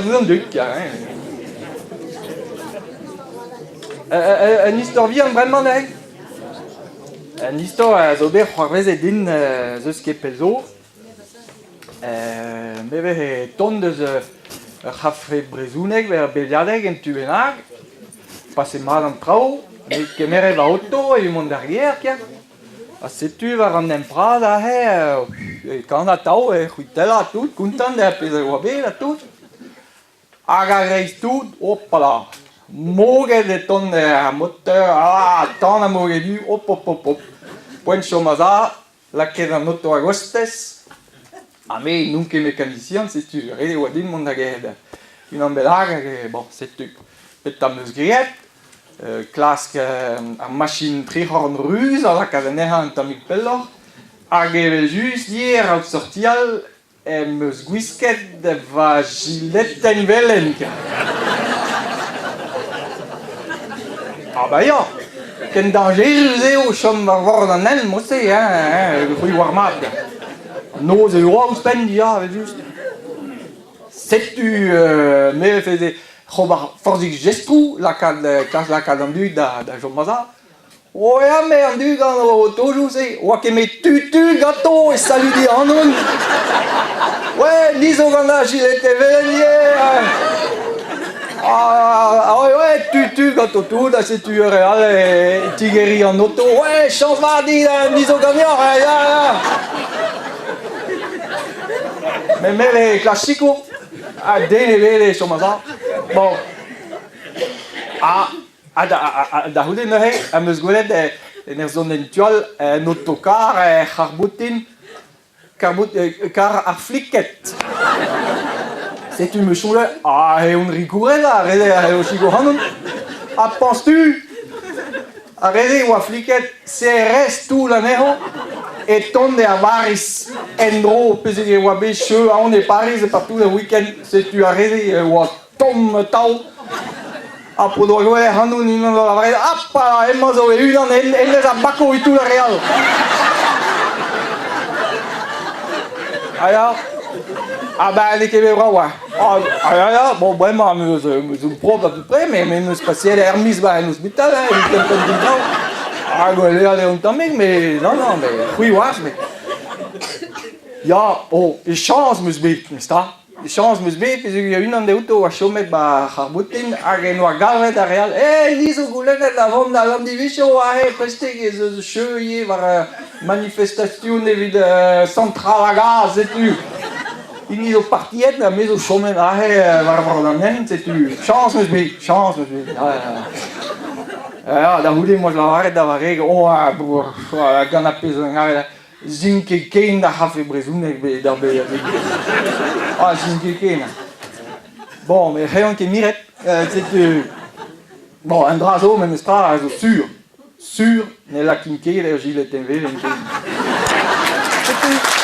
talvoud an dud, ya. Un istor vihan bremañ neuze. Un istor a zo bet c'hoarvezet din 'z eus ket pell zo. Me 'veze tont deus ur c'hafe brezhoneg ur beilhadeg en tu bennak, pase mat an traoù, me kemere va oto evit mont d'ar gêr ken. Ha setu war an hent bras aze e kan atav, e c'hwitellañ tout, kontant er pezh a oa bet ha tout. Hag a-greiz-tout, hopala, moged e tont er moteur, ah, tan ha moged-du, hop, hop, hop, hop. Poent chom a-za, lakaet an oto a-gostez, ha me n'on ket mekanisian, setu ret e oa din mont da get unan bennak hag bon, setu petra 'm eus graet, klask ar machin tric'horn ruz a lakaat anezhañ un tammig pelloc'h, hag evel-just ivez a-raok sortial em eus gwisket va jiletenn velen. Ah bah ya, ken dañjerus eo chom war vord an hent mod-se, hein, c'hwi oar mat. An noz e oa ouzhpenn dija evel-just. Setu me 'veze ober forzhig jestroù, lakaat klask lakaat an dud da chom a-sav. O ya, me an dud gant o otojoù-se, 'oa ket met tu-tu ganto e saludiñ ac'hanon. Ouais, ni zo gant ar jilet evel ivez. Ah, ouais, ouais, tu-tu ganto tout, ha setu ur re all e tigeriñ an oto. Ouais, chañs vat dit, ni zo ganeoc'h, ya, ya. Met me 'vez klask sikour, ha den ebet e chom a-sav. Bon. Ah, Ha da c'houde neuze am eus gwelet en ur zont en tu all un otokar er c'harr-boutin, karr ar fliked. Setu me soñje, ah eo on rikouret ar re eo sikour ac'hanon. Ha penses-tu ar re-se oa fliked CRS toull anezho e tont er Bariz en-dro peogwir e oa bet cheu aon e Pariz e partout ar week-end. Setu ar re-se oa tomm atav. Ha p'o doa gwelet ac'hanoun unan da lavaret Hapa, hemañ zo e-unan, hennezh a bako e-toull ar re all. Ah ya Ah ben n'eo ket bet brav hein. Ah ya ya, bon bremañ am eus on propre à peu près, mais me 'meus paseet er miz 'ba en ospital hein, evit kempenn din traoù. Ah gwell eo un tammig, mais non non, mais c'hwi 'oar, mais Ya, oh, e chañs 'meus bet, n'est-ce pas? Chañs 'm eus bet peogwir unan dezouto a oa chomet 'ba ar c'harr-boutin hag en doa galvet ar re all "Eh, ni zo goulennet da vont da Landivizio aze prestik ez eus cheu ivez war ur manifestation evit santral a gaz setu." Hini zo partiet ha me zo chomet aze war bord an hent setu chañs 'm eus bet, chañs 'm eus bet. Ya, da c'houde 'm boa lavaret da va wreg "Oh, gant ar pezh zo Zin ket ken d'ar c'hafe brezhoneg bet d'ar beilhadeg. Ah, zin ket ken. Bon, mais c'heont ket miret. Setu... Bon, un dra zo memes tra a zo sur. Sur ne lakin ket er jiletenn velen ken. Setu...